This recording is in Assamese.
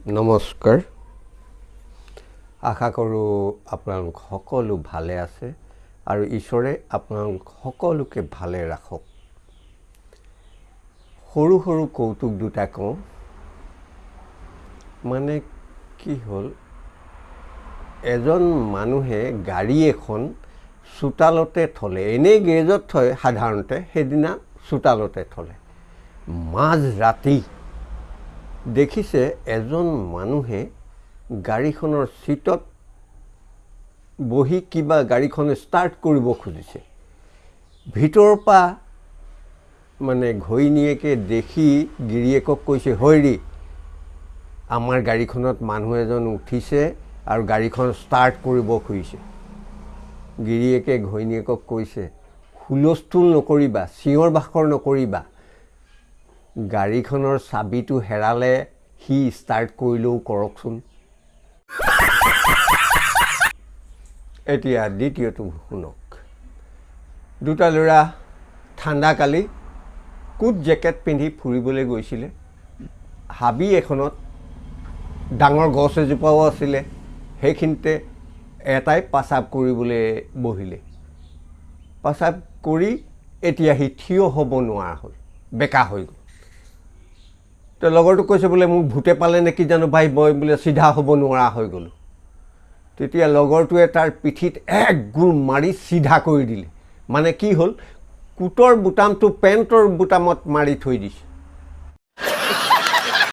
নমস্কাৰ। আশা কৰোঁ আপোনালোক সকলো ভালে আছে আৰু ঈশ্বৰে আপোনালোক সকলোকে ভালে ৰাখক। সৰু সৰু কৌতুক দুটা কওঁ। মানে কি হ'ল, এজন মানুহে গাড়ী এখন চোতালতে থ'লে, এনেই গেৰেজত থয় সাধাৰণতে, সেইদিনা চোতালতে থ'লে। মাজ ৰাতি দেখিছে এজন মানুহে গাড়ীখনৰ ছিটত বহি কিবা গাড়ীখন ষ্টাৰ্ট কৰিব খুজিছে। ভিতৰৰ পৰা মানে ঘৈণীয়েকে দেখি গিৰিয়েকক কৈছে, হৈৰি আমাৰ গাড়ীখনত মানুহ এজন উঠিছে আৰু গাড়ীখন ষ্টাৰ্ট কৰিব খুজিছে। গিৰিয়েকে ঘৈণীয়েকক কৈছে, হুলস্থুল নকৰিবা, চিঞৰ বাখৰ নকৰিবা, গাড়ীখনৰ চাবিটো হেৰালে সি ষ্টাৰ্ট কৰিলেও কৰকচোন। এতিয়া দ্বিতীয়টো শুনক। দুটা ল'ৰা ঠাণ্ডাকালি কোট জেকেট পিন্ধি ফুৰিবলৈ গৈছিলে। হাবি এখনত ডাঙৰ গছ এজোপাও আছিলে, সেইখিনিতে এটাই পাচাব কৰিবলৈ বহিলে। পাচাব কৰি এতিয়া সি থিয় হ'ব নোৱাৰা হ'ল, বেকা হৈ গ'ল। তো লগৰটোক কৈছে, বোলে মোক ভূতে পালে নেকি জানো ভাই, মই বোলে চিধা হ'ব নোৱাৰা হৈ গ'লোঁ। তেতিয়া লগৰটোৱে তাৰ পিঠিত এক গোৰ মাৰি চিধা কৰি দিলে। মানে কি হ'ল, কোটৰ বুটামটো পেণ্টৰ বুটামত মাৰি থৈ দিছে।